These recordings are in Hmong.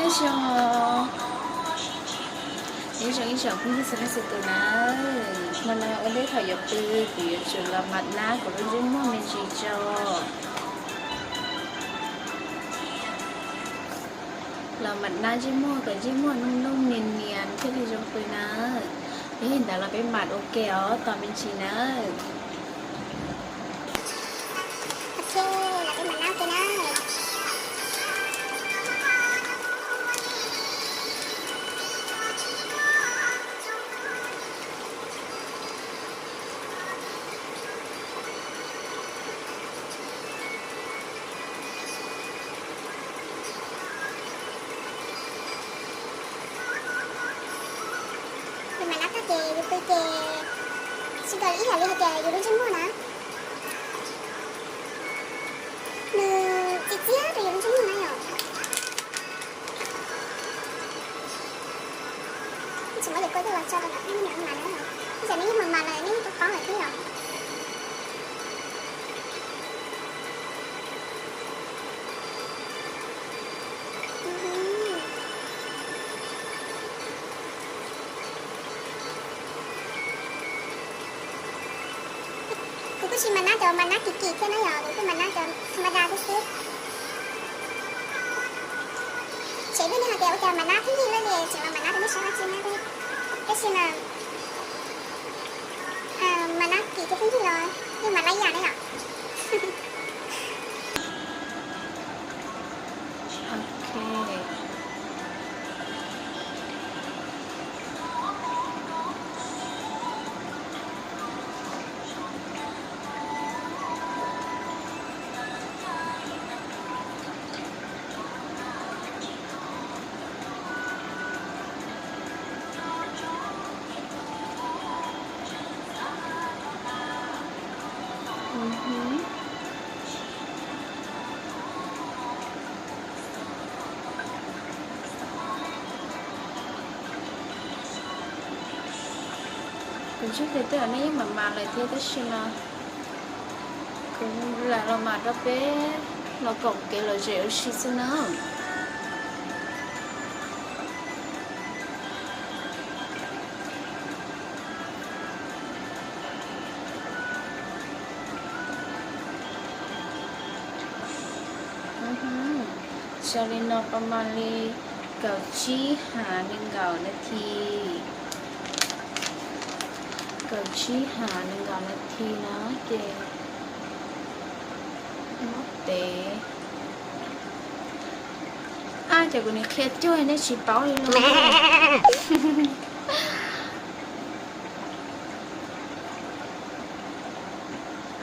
Zoo, ib zoo ib tsoom phooj ywg txhua leej txhua tus na, hmo no ua ntej thaum yuav pw kuv yuav tsum los mam nab kuv lub ntsej muag me ntsis tso. Los mam nab ntsej muag kom ntsej muag nuj nuj nias nias thiaj li zoo pw na. Yog li ntawd los peb mam ua ke os, tos me ntsis na. Yus mam nab tag ces yus pw ces tsis nkaus ib yam li hais tias yus lub ntsej muag na, nws txias txias rau yus lub ntsej muag na yom. Tsis muab yus kua coj los tso rau nej mam na, ib tsam nej yeej mas mas lawm nej yeej paub paub lawm thiab yom. Kuv kuj tsis mas nab cov mas nab kim kim thiab na yom, kuv kuj mas nab cov tha ma da thiab xwb. Tsev pheej hais tias ua cas mas nab pheej yig lawm li, tseem los mas nab rau nej saib dab tsi na. Tab sis mas mas nab kim thiab pheej yig los yeej mas lab yam na yom. Ok. Kuv ntseeg tias tej zaum nej yeej mam mas lawm thiab tab sis mas kuv lam los mam rau peb los koom kev lom zem ua si xwb na. Tso li no pas mas li kaum tsib ha nees nkaum nas this. Kaum tsib ha nees nkaum nas this no ces muab tev. Ab, ces kuv nim qhia cuag nej tsis paub li los.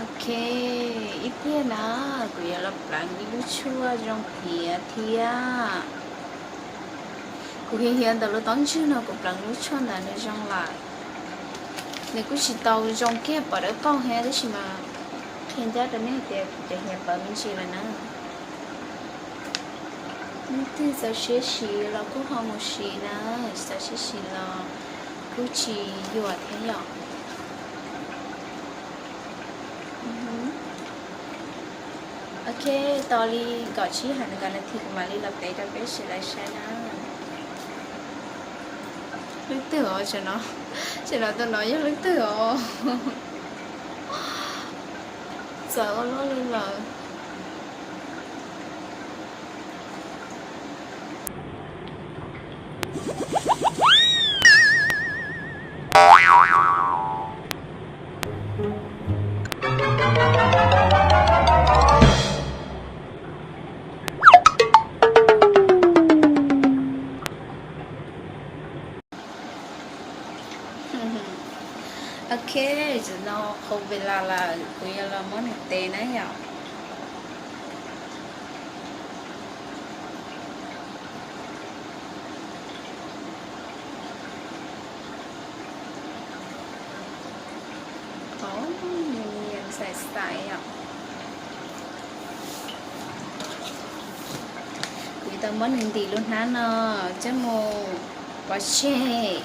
Ok, ib pliag na kuv yuav los pleev ib lub tshuaj zoo hiav thiab. Kuv hiav hiav ntawm lub taub ntswg no kuv pleev lub tshuaj ntawd nws zoo lawm. Nws kuj tsis tau zoo kiag pom dawb paug thiab tab sis mas qhia ncaj rau nej hais tias kuv cov hiav pawv me ntsis lawm na. Leej twg txaus siab siv los kuj ho mus siv na, tsis txaus siab siv los kuj tsis yuam thiab yom. Ok, tos li kaum tsib ha nees nkaum nas this kuv mam li los tev rau peb sawv daws saib na. Leej twg os, tam no tus no yog leej twg os? Txawv ua luaj li lawm. Ok, tam no qhov ves las lawm kuv yuav los muab nws tev na yom. Qhov nws nias xais xais yom. Kuv yuav tau muab nws ntim lub hnab no coj mus pov tseg.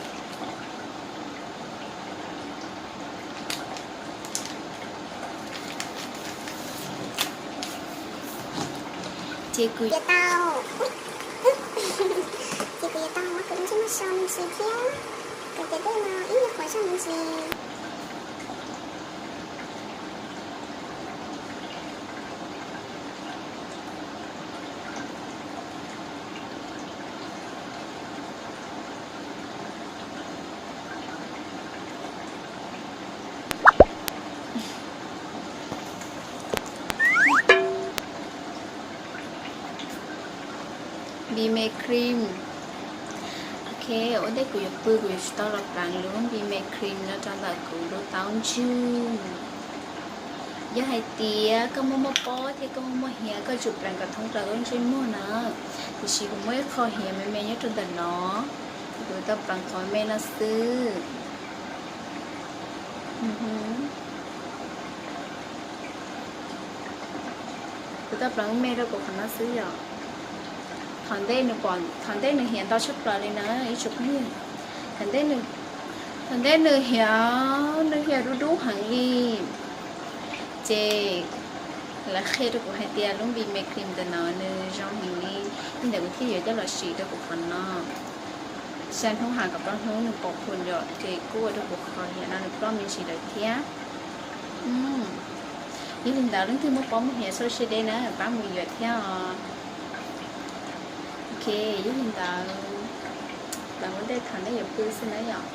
Ces kuv yuav tau Ces kuv yuav tau muab kuv lub ntsej muag so me ntsis thiab, kom cov dej no ib nyuag qhuav zog me ntsis. B Me Cream. Ok, ua ntej kuv yuav pw kuv yuav tsum tau los pleev lub B Me Cream no rau ntawm kuv lub taub ntswg. Yog hais tias koj muaj muaj pob thiab koj muaj muaj hiav koj tsum pleev kom thoob plaws lub ntsej muag na. Tiam sis kuv muaj ib qho hiav me me nyob rau ntawm no, kuv tau pleev qhov me no xwb. Kuv tau pleev me rau kuv qhov no xwb yom. Thaum ntej nws pom, thaum ntej nws hiav ntau tshaj plaws li na ib tsoom phooj ywg. Thaum ntej nws, thaum ntej nws hiav, nws hiav dub dub heev li. Ces lawv qhia rau kuv hais tias lub B Me Cream ntawm no nws zoo heev li, li ntawd kuv thiaj yuav coj los siv rau kuv qhov no. Xya hnub hais kom plaub hnub nws pom phum yom, ces kuj ua rau kuv qhov hiav no nws ploj me ntsis lawm thiab. Yog li ntawd leej twg muaj pob muaj hiav sau siab deb na pab mus yuav thiab os. Ok, yog li ntawd, pleev ua ntej thaum nej yuav pw xwb na yom.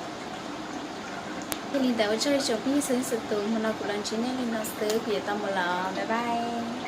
Yog li ntawd ua tsaug ib tsoom phooj ywg txhua leej txhua tus, hmo no kuv los ntsib nej li no xwb, kuv yuav tau mus lawm, bye bye.